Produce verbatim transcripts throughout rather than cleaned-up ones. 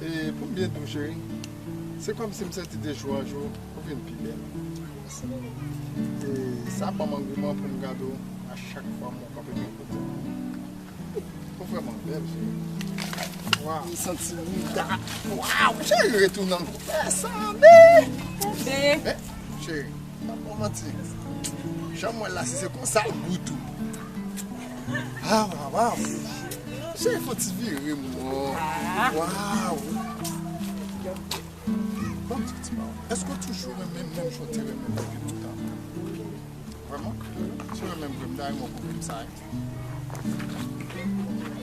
E pou m byen di w, cheri, se kòmsi m santi de jou an jou, ou vin pi bèl. E sa ban m angouman pou m gade w a chak fwa m wè w kanpe nan kote. Ou vrèman bèl, cheri. Waw, m santi m da. Waw, cheri, retounen ankò. Fè sa, be. Be. Eh, cheri, pa bon manti. Jan m wè l la, si se konsa l gou tou. Ah, waw, waw. Cheri, fò ti vire m wè w. Waw. Ban m di w ti bagay. Èske w toujou renmen m menm jan w te renmen m depi lontan? Vrèman? Si w renmen m vre, m ta renmen w konprann sa, wi.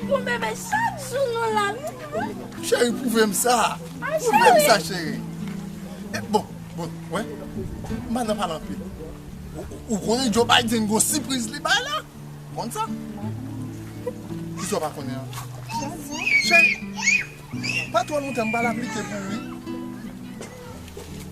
Bon, bebe, chak jou nou la, nou. Cheri, pwouve m sa. Pwouve m sa, cheri. E, bon, bon, wè. M pa nan pale anpil. Ou, ou, ou konnen Joe Biden gon sipriz li bay la? Konn sa? Kisa w pa konnen an? Cheri, pa twò lontan, m pral aplike pou ou, wi.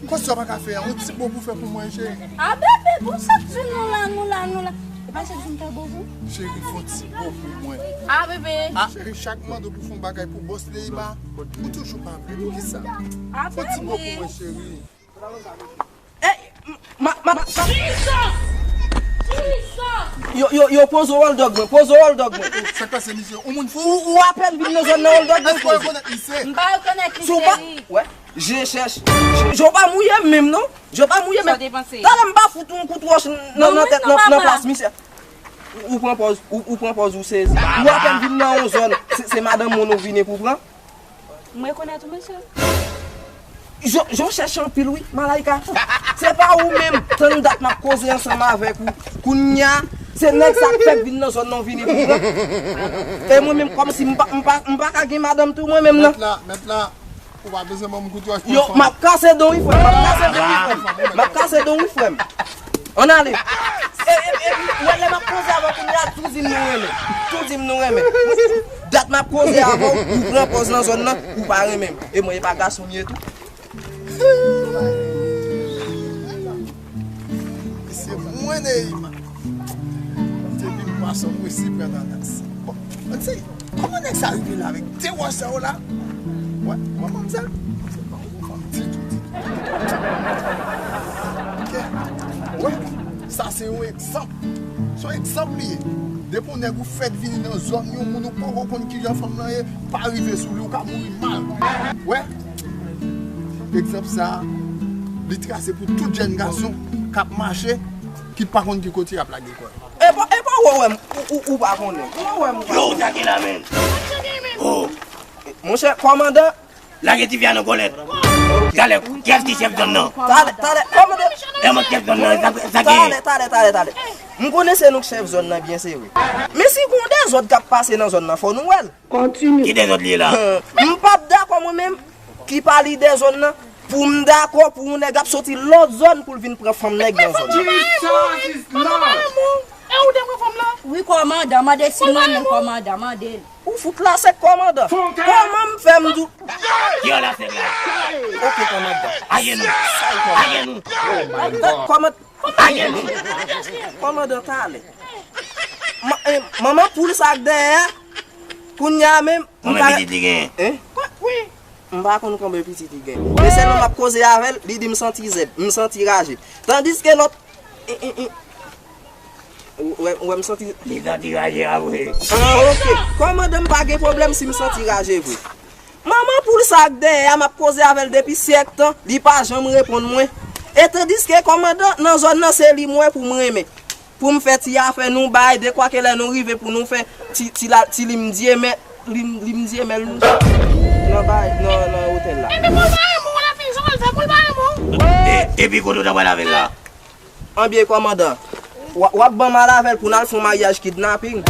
Kòb sa w pa ka fè a, yon ti bo pou fè pou mwen, cheri. A, bebe, bon, chak jou nou la, nou la, nou la. E pa chak jou m fè bo pou? Cheri, fè yon ti bo pou mwen. A, bebe. A, cheri, chak mande w pou fè yon bagay pou bòs Neiba, ou toujou pa vle. Poukisa? A, bebe. Fè yon ti bo pou mwen, cheri. Ey, m, ma, ma, ma. Jesus! Jesus! Yo, yo, yo, poze w, old dog mwen, poze w, old dog mwen. Sa k pase, misye? Ou moun fou? Ou, ou apèn vin nan zòn nan, old dog mwen. Èske w rekonèt misye? M pa rekonèt misye, wi. Wè, je chèch. Je, je pa mouye m menm, non. Je pa mouye m menm. Sa w te panse? Talè m pa fout yon kout wòch nan, nan tèt, nan, nan plas misye. Ou, ou pran pòz, ou, ou pran pòz ou sezi. Ou apèn vin nan yon zòn, se, se madanm moun ou vini pou pran. M rekonèt ou, mesye. Jan, jan w chèche anpil, wi, Malaika. Se pa ou menm, tann dat m ap koze ansanm avèk ou. Kounye a, se nèg sa k fèk vin nan zòn nan vini pou pran. E mwen menm, kòmsi m pa, m pa, m pa ka gen madanm tou, mwen menm, non. Mèt la, mèt la, ou pa bezwen ban m kout wòch pou fanm. Yo, m ap kase don, wi, frè m, m ap kase don, wi, frè m. M ap kase don, wi, frè m. Ann ale. E, e, e, ou wè lè m ap koze avè w kounye a, tou di m nou renmen. Tou di m nou renmen. Dat m ap koze avè w, ou pran pòz nan zòn nan, ou pa renmen m. E mwen, e pa gason m ye tou. E se mwen, Neima. Depi m pase, m resi pran nan nas. Bon, ann seye. Kòman nèg sa rive la avèk de wòch sa yo la? Wè, wè manmzèl? Se pa yon bon fanm ditou, ditou. Ok. Wè, sa se yon egzanp. Se yon egzanp li ye. Depi yon nèg ou fèk vini nan zòn yon moun ou poko konn kijan fanm nan ye, pa rive sou li, ou ka mouri mal. Wè, egzanp sa, li trase pou tout jèn gason k ap mache, ki pa konn ki kote y ap lage kò yo. E pa, e pa ou wè m, ou, ou, ou pa konnen. Ou wè m, ou pa konnen. Yo, sa gen la, menm. Oh. Monchè, kòmandan. Lage ti fi a nan kòlèt. Talè, kiyès ki chèf zòn nan? Talè, talè, kòmandan. E mwen chèf zòn nan, sa, sa gen. Talè, talè, talè, talè. M konnen se nou k chèf zòn nan, byen se vre. Men si gon dezòd k ap pase nan zòn nan, fò nou wè l. Kontinye. Ki dezòd li ye la? M p ap dakò mwen menm, ki pa lidè zòn nan, pou m dakò pou yon nèg ap soti lòt zòn pou l vin pran fanm nèg nan zòn nan. Jesus is Lord. E ou te pran fanm lan? Wi, kòmandan, mande si mwen menm, kòmandan, mande l. Ou fout la sèk, kòmandan. Kòman m fè m di w? Yo la sèk la. Ok, kòmandan. Ajenou. Ajenou. Kòmandan. Ajenou. Kòmandan talè. Ma-, eh, manman poul sa k dèyè a, kounye a menm, m pa... Konbyen pitit li genyen? Hein? Wi. M pa konn konbyen pitit li genyen. Men sèlman m ap koze avè l, li di m santi zèb, m santi raje. Tandiske lòt, eh, eh, eh, ou wè, ou wè m santi... Li santi raje a vre. Ah, ok. Kòmandan, m pa gen pwoblèm si m santi raje vre. Manman poul sa k dèyè a, m ap koze avè l depi syèk tan, li pa janm reponn mwen. E tandiske kòmandan nan zòn nan, se li m wè pou m renmen. Pou m fè ti afè nou bay, dekwa ke lè nou rive pou nou fè ti, ti la, ti limdye, men, lim, limdye, men nou nan bay, nan, nan otèl la. Epi pou l pa renmen w, la fi, sa w pral fè pou l pa renmen w? E, epi kote w ta pral avè l la? Anbyen, kòmandan, w, w ap ban m al avè l pou n al fè yon maryaj kidnaping.